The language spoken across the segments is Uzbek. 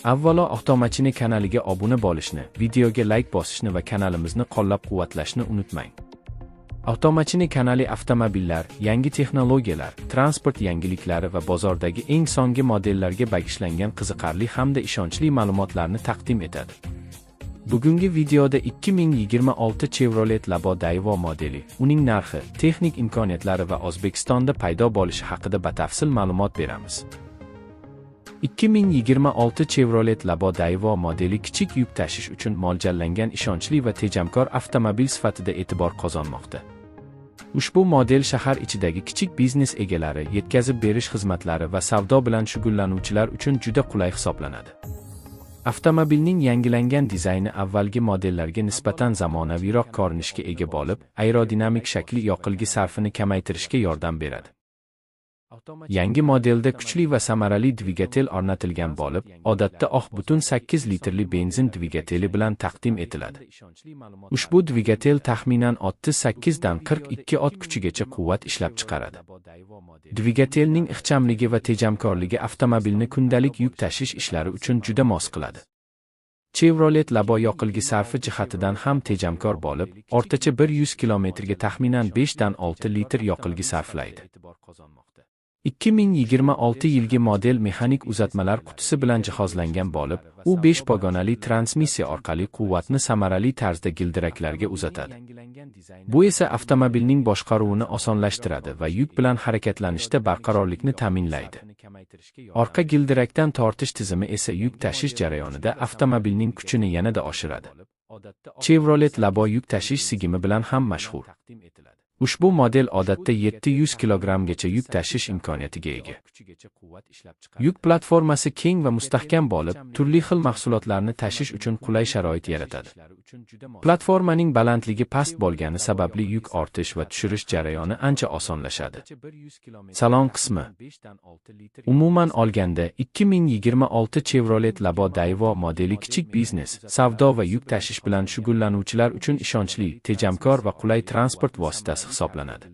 Avvalo Avtomachina kanaliga obuna bo'lishni, videoga like bosishni va kanalimizni qo'llab-quvvatlashni unutmang. Avtomachina kanali avtomobillar, yangi texnologiyalar, transport yangiliklari va bozordagi eng so'nggi modellarga bag'ishlangan qiziqarli hamda ishonchli ma'lumotlarni taqdim etadi. Bugungi videoda 2026 Chevrolet Labo Daewoo modeli, uning narxi, texnik imkoniyatlari va O'zbekistonda paydo bo'lishi haqida batafsil ma'lumot beramiz. 2026 Chevrolet Labo Daewoo modeli kichik yuk tashish uchun mo'ljallangan ishonchli va tejamkor avtomobil sifatida e'tibor qozonmoqda. Ushbu model shahar ichidagi kichik biznes egalari, yetkazib berish xizmatlari va savdo bilan shug'ullanuvchilar uchun juda qulay hisoblanadi. Avtomobilning yangilangan dizayni avvalgi modellarga nisbatan zamonaviyroq ko'rinishga ega bo'lib, aerodinamik shakli yoqilg'i sarfini kamaytirishga yordam beradi. Yangi modelda kuchli va samarali dvigatel o'rnatilgan bo'lib, odatda 3.8 litrli benzin dvigateli bilan taqdim etiladi. Ushbu dvigatel taxminan 38 dan 42 ot kuchigacha quvvat ishlab chiqaradi. Dvigatelning ixchamligi va tejamkorligi avtomobilni kundalik yuk tashish ishlari uchun juda mos qiladi. Chevrolet Labo yoqilg'i sarfi jihatidan ham tejamkor bo'lib, o'rtacha 100 kilometrga taxminan 5 dan 6 litr yoqilg'i sarflaydi. 2026 yilgi model mexanik uzatmalar qutisi bilan jihozlangan bo'lib, u 5 pog'onali transmissiya orqali quvvatni samarali tarzda gildiraklarga uzatadi. Bu esa avtomobilning boshqaruvini osonlashtiradi va yuk bilan harakatlanishda barqarorlikni ta'minlaydi. Orqa gildirakdan tortish tizimi esa yuk tashish jarayonida avtomobilning kuchini yanada oshiradi. Chevrolet Labo yuk tashish sigimi bilan ham mashhur. Ushbu model odatda 700 kilogrammgacha yuk tashish imkoniyatiga ega. Yuk platformasi keng va mustahkam bo'lib, turli xil mahsulotlarni tashish uchun qulay sharoit yaratadi. Platformaning balandligi past bo'lgani sababli yuk ortish va tushirish jarayoni ancha osonlashadi. Salon qismi. Umuman olganda, 2026 Chevrolet Labo Daewoo modeli kichik biznes, savdo va yuk tashish bilan shug'ullanuvchilar uchun ishonchli, tejamkor va qulay transport vositasi hisoblanadi.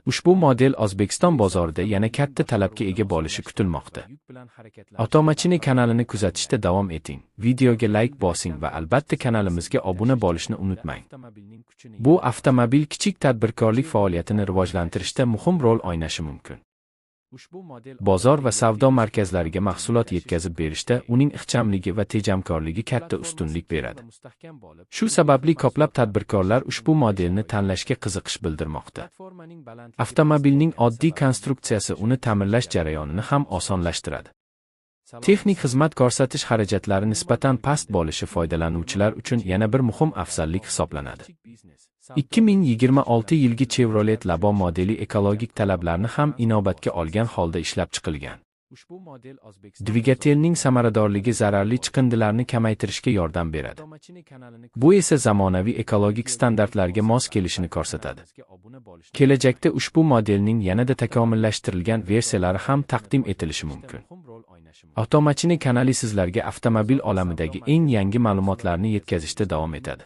Ushbu model O'zbekiston bozorida yana katta talabga ega bo'lishi kutilmoqda. Avtomachina kanalini kuzatishda davom eting. Videoga like bosing va albatta kanalimizga obuna bo'lishni unutmang. Bu avtomobil kichik tadbirkorlik faoliyatini rivojlantirishda muhim rol o'ynashi mumkin. Bozor va savdo markazlariga mahsulot yetkazib berishda uning ixchamligi va tejamkorligi katta ustunlik beradi. Shu sababli ko'plab tadbirkorlar ushbu modelni tanlashga qiziqish bildirmoqda. Avtomobilning oddiy konstruksiyasi uni ta'mirlash jarayonini ham osonlashtiradi. Texnik xizmat ko'rsatish xarajatlari nisbatan past bo'lishi foydalanuvchilar uchun yana bir muhim afzallik hisoblanadi. 2026 yilgi Chevrolet Labo modeli ekologik talablarni ham inobatga olgan holda ishlab chiqilgan. Dvigatelning samaradorligi zararli chiqindilarni kamaytirishga yordam beradi. Bu esa zamonaviy ekologik standartlarga mos kelishini ko'rsatadi. Kelajakda ushbu modelning yanada takomillashtirilgan versiyalari ham taqdim etilishi mumkin. Avtomachina kanali sizlarga avtomobil olamidagi eng yangi ma'lumotlarni yetkazishda davom etadi.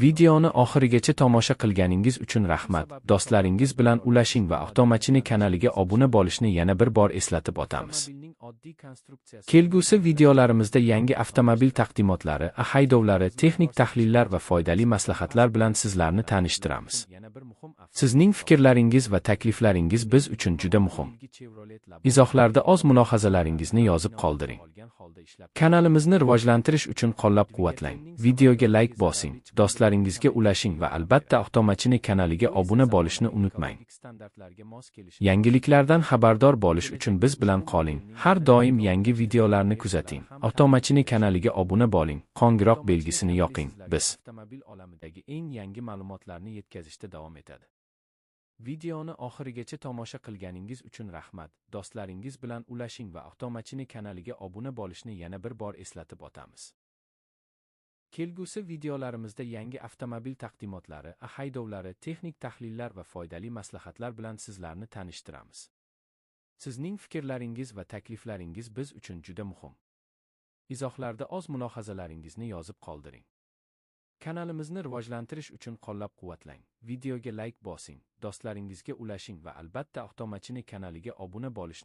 Videoni oxirigacha tomosha qilganingiz uchun rahmat. Do'stlaringiz bilan ulashing va Avtomachina kanaliga obuna bo'lishni yana bir bor eslatib o'tamiz. Kelgusi videolarimizda yangi avtomobil taqdimotlari, haydovlari, texnik tahlillar va foydali maslahatlar bilan sizlarni tanishtiramiz. Sizning fikrlaringiz va takliflaringiz biz uchun juda muhim. Izohlarda o'z mulohazalaringizni yozib qoldiring. Kanalimizni rivojlantirish uchun qo'llab-quvvatlang. Videoga like bosing, do'stlaringizga ulashing va albatta Avtomachina kanaliga obuna bo'lishni unutmang. Yangiliklardan xabardor bo'lish uchun biz bilan qoling. Har doim yangi videolarni kuzating. Avtomachina kanaliga obuna bo'ling, qo'ng'iroq belgisini yoqing. Biz avtomobil olamidagi eng yangi ma'lumotlarni yetkazishda davom etadi. Videoni oxirigacha tomosha qilganingiz uchun rahmat. Do'stlaringiz bilan ulashing va Avtomachina kanaliga obuna bo'lishni yana bir bor eslatib o'tamiz. Kelgusi videolarimizda yangi avtomobil taqdimotlari, haydovlari, texnik tahlillar va foydali maslahatlar bilan sizlarni tanishtiramiz. Sizning fikrlaringiz va takliflaringiz biz uchun juda muhim. Izohlarda o'z mulohazalaringizni yozib qoldiring. Kanalimizni rivojlantirish uchun qo'llab-quvvatlang. Videoga like bosing, do'stlaringizga ulashing va albatta Avtomachina kanaliga obuna bo'lishni